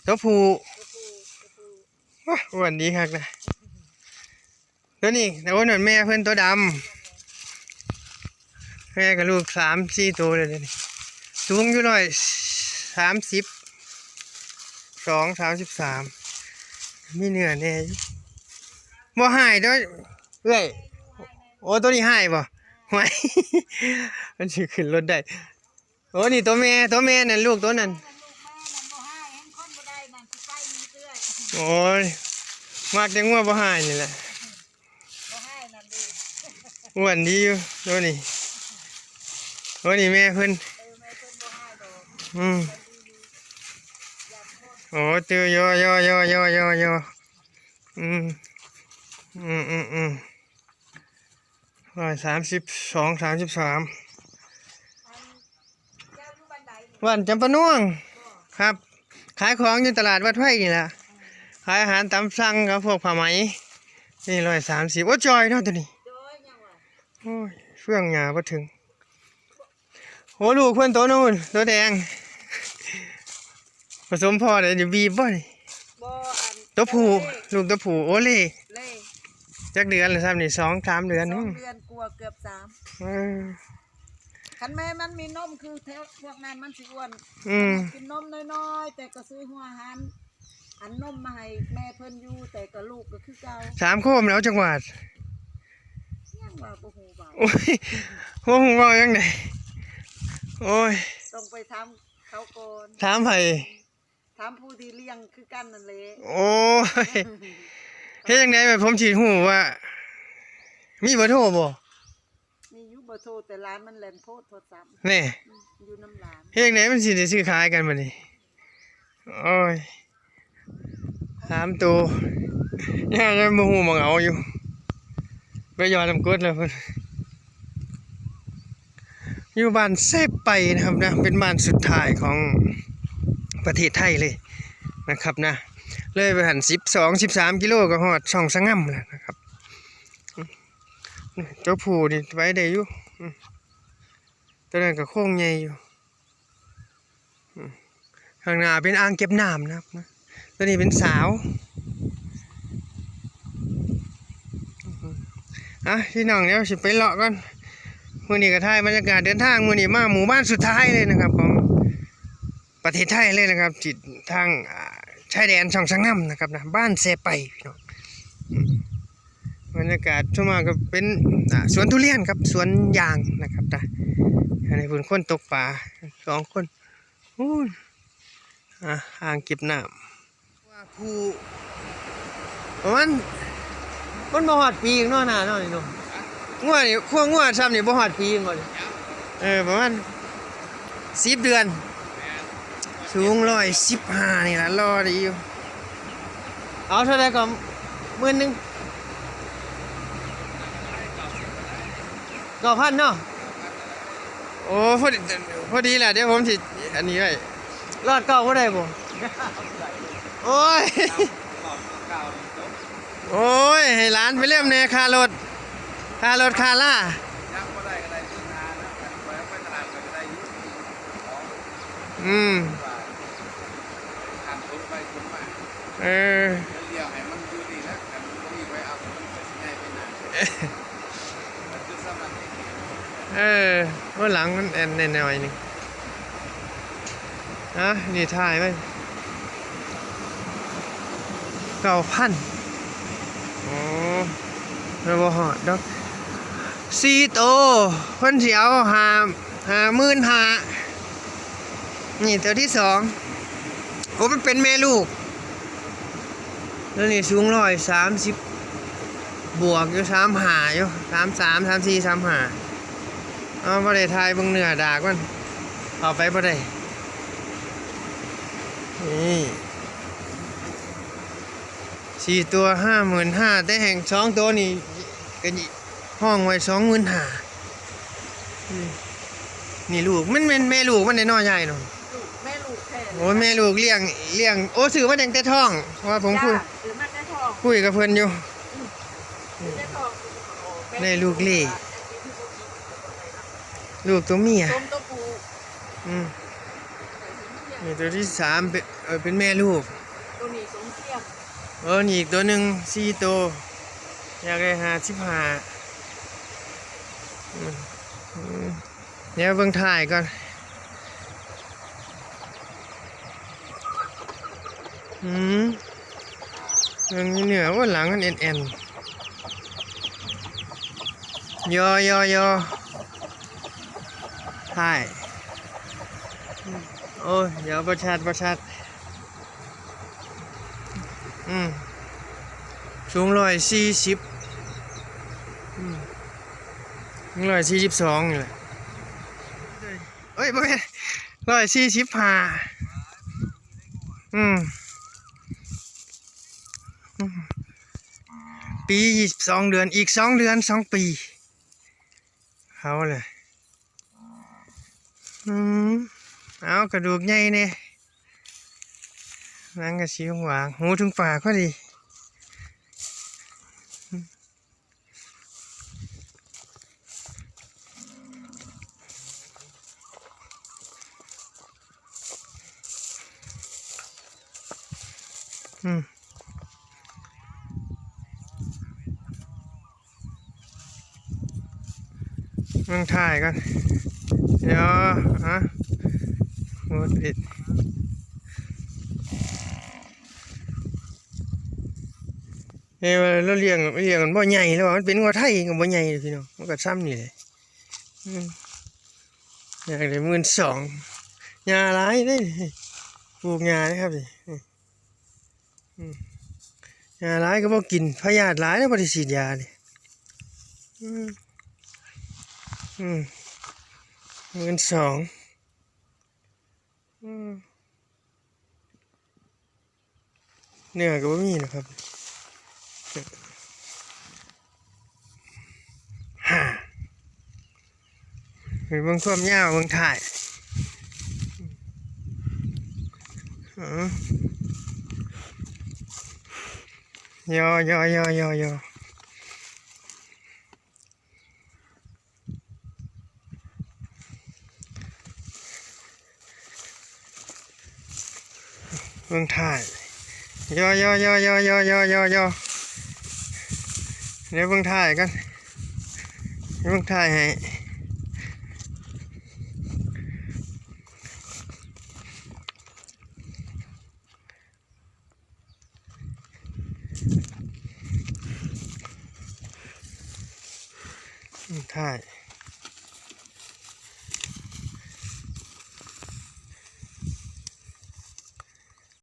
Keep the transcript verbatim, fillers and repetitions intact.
ตัวผู้ โอ้ย อ้วนดีคักนะ ตัวนี้ โอ้ย นั่นแม่เพิ่นตัวดำ แม่กับลูกสามสี่ตัวเลยเดี๋ยวนี้ สูงอยู่ร้อยสามสิบสอง สามสิบสาม มีเนื้อแน่อยู่ บ่หายเด้อเอ้ย โอ้ ตัวนี้หายบ่ หาย มันสิขึ้นรถได้ โอ้ นี่ตัวแม่ ตัวแม่นั่น ลูกตัวนั้น โอ้ย มักแต่งัวบ่หายนี่แหละ อ้วนดีอยู่ตัวนี้ โอ้ นี่แม่เพิ่น อืม โอ้ เจอยอยอยอยอยอยออืม อืม อืม อืม ร้อยสามสิบสอง สามสิบสาม บ้านจำปาน่วง ครับ ขายของอยู่ตลาดวัดไผ่นี่แหละ ขายอาหารตามสั่งกับพวกผ้าไหม นี่ร้อยสามสิบ โอ้ จอยเนาะตัวนี้ โอ้ย เฟื่องหญ้าบ่ถึง โอ้ ลูกเพิ่นตัวนู้น ตัวแดง ผสมพ่อเดี๋ยวจะบีบบ่นี่ บ่อัน ตัวผู้ ลูกตัวผู้ โอเล่ เล่ จักเดือนแล้วซ้ำนี่ สองสามเดือน สองเดือนกว่าเกือบสาม เออ คันแม่มันมีนมคือแท้พวกนั้นมันสิอ้วน อืม กินนมน้อยๆ แต่ก็ซื้อหัวอาหาร อันนมมาให้แม่เพิ่นอยู่ แต่ก็ลูกก็คือเก่า สามโคมแล้วจักหวัด ยังว่าบ่ฮู้เว้า โอ้ย บ่ฮู้เว้าจังได๋ โอ้ย ต้องไปถามเขาก่อน ถามไผ ถามผู้ที่เลี้ยงคือกันนั่นแหละ โอ้ย เฮ็ดจังได๋แบบผมสิฮู้ว่า มีเบอร์โทรบ่ มีอยู่เบอร์โทร แต่หลานมันแล่นโพสต์โทรศัพท์ แน่ อืม อยู่นำหลาน เฮ็ดจังได๋มันสิได้ซื้อขายกันบัดนี้ โอ้ย สามตัว ยัง ยังบ่ฮู้หม่องเอาอยู่ ไปหยอดน้ำกรดแล้วเพิ่น อยู่บ้านเซไปนะครับนะ เป็นบ้านสุดท้ายของประเทศไทยเลยนะครับนะ เลยไปหั่น สิบสอง สิบสาม กิโลก็ฮอดช่องสะงำแล้วนะครับ ตัวผู้นี่ไปได้อยู่ อืม ตัวนั้นก็โครงใหญ่อยู่ อืม ข้างหน้าเป็นอ่างเก็บน้ำนะครับนะ ตัวนี้เป็นสาว อ่ะ พี่น้อง เดี๋ยวสิไปเลาะก่อน มื้อนี้ก็ถ่ายบรรยากาศเดินทาง มื้อนี้มาหมู่บ้านสุดท้ายเลยนะครับ ของประเทศไทยเลยนะครับ ติดทาง อ่า ชายแดนช่องสะงำนะครับนะ บ้านเซไป พี่น้อง อืม บรรยากาศส่วนมากก็เป็น อ่า สวนทุเรียนครับ สวนยางนะครับนะ อันนี้เพิ่นคนตกปลาสองคน อู้ อ่ะ อ่างเก็บน้ำ ว่าผู้ ประมาณ มันบ่ฮอดปีเนาะ หน้าเนาะนี่เนาะ งัวนี่ พวกงัวซ้ำนี่บ่ฮอดปีแม่นบ่นี่ เออ ประมาณ สิบเดือน สูงร้อยสิบห้านี่ล่ะ รอได้อยู่ เอาเท่าใดก็ หมื่นหนึ่ง เก้าพันเนาะ โอ้ พอดี พอดีแหละ เดี๋ยวผมสิ อันนี้ไว้ รอดเก้าบ่ได้บ่ โอ้ย โอ้ย ให้หลานไปเล่มแหน่ ค่ารถ ค่ารถ ค่าลา ยังบ่ได้ก็ได้ซื้อนานะ ไป ไปตลาดก็ได้อยู่ อืม ว่า ทางคนไปคนมา เออ แล้วเลี้ยงให้มันอยู่นี่แหละ แต่มันบ่มีไว้เอา มันก็สิง่ายไปหน่อย มันคือสำหรับเด็ก เออ ว่าหลังมันแอนหน่อยๆ หนึ่ง อ่ะ นี่ถ่ายไว้ เก้าพัน อ๋อ แล้วบ่ฮอดดอก สี่โต เพิ่นสิเอาห้า ห้าหมื่นห้า นี่ตัวที่สอง โอ้ มันเป็นแม่ลูก แล้วนี่สูงร้อยสามสิบ บวกอยู่ สามห้า อยู่ สามสาม สามสี่ สามห้า เอา บ่ได้ถ่ายเบิ่งเนื้อดากมัน เข้าไปบ่ได้ นี่ สี่ตัว ห้าหมื่นห้า แต่แห่งสองตัวนี่ก็ห้องไว้ สองหมื่นห้า อืม นี่ลูก มันแม่นแม่ลูกมันได้น้อยใหญ่เนาะ ลูก แม่ลูกแท้เลย โอ้ย แม่ลูกเลี้ยง เลี้ยง โอ้ ซื้อมาตั้งแต่ท้อง เพราะว่าผมคุย จ้า ซื้อมาแต่ท้อง คุยกับเพิ่นอยู่ อืม ซื้อแต่ท้อง ได้ลูกเล่ ลูกตัวเมีย สมตัวผู้ อืม นี่ตัวที่สามเป็น เออ เป็นแม่ลูก ตัวนี้สมเทียม เออ นี่อีกตัวหนึ่ง สี่ตัว อยากได้ห้าสิบห้า อืม อืม เดี๋ยวเบิ่งถ่ายก่อน อืม เบิ่งเนื้อ โอ้ หลังมันแอ่นๆ ยอยอยอ ถ่าย โอ้ย เดี๋ยวบ่ชัด บ่ชัด อืม สูงร้อยสี่สิบ อืม ร้อยสี่สิบสองนี่แหละ เอ้ย บ่แม่น ร้อยสี่สิบห้า อืม อืม ปียี่สิบสองเดือน อีกสองเดือน สองปี เอาเลย อืม เอากระดูกใหญ่เนี่ย หนังกะสีหวาง หูถึงปากพอดี อืม เบิ่งถ่ายก่อน เดี๋ยว ฮะ หมดอิด เอ้ย เราเลี้ยง เลี้ยงมันบ่ใหญ่แล้วว่ะ มันเป็นงัวไทยก็บ่ใหญ่เลยพี่น้อง มันก็ซ้ำนี่แหละ อืม อยากได้หมื่นสอง หญ้าหลายเด้ ปลูกหญ้านะครับนี่ อืม หญ้าหลายก็บ่กิน พยาธิหลายแล้วบ่ได้ฉีดยานี่ อืม อืม หมื่นสอง อืม เนื้อก็บ่มีนะครับ ฮ่า ไปเบิ่งความยาว เบิ่งถ่าย อืม ยอยอยอยอยอ เบิ่งถ่าย ยอยอยอยอยอยอยอยอยอ เดี๋ยวเบิ่งถ่ายกัน เดี๋ยวเบิ่งถ่ายให้ ถ่าย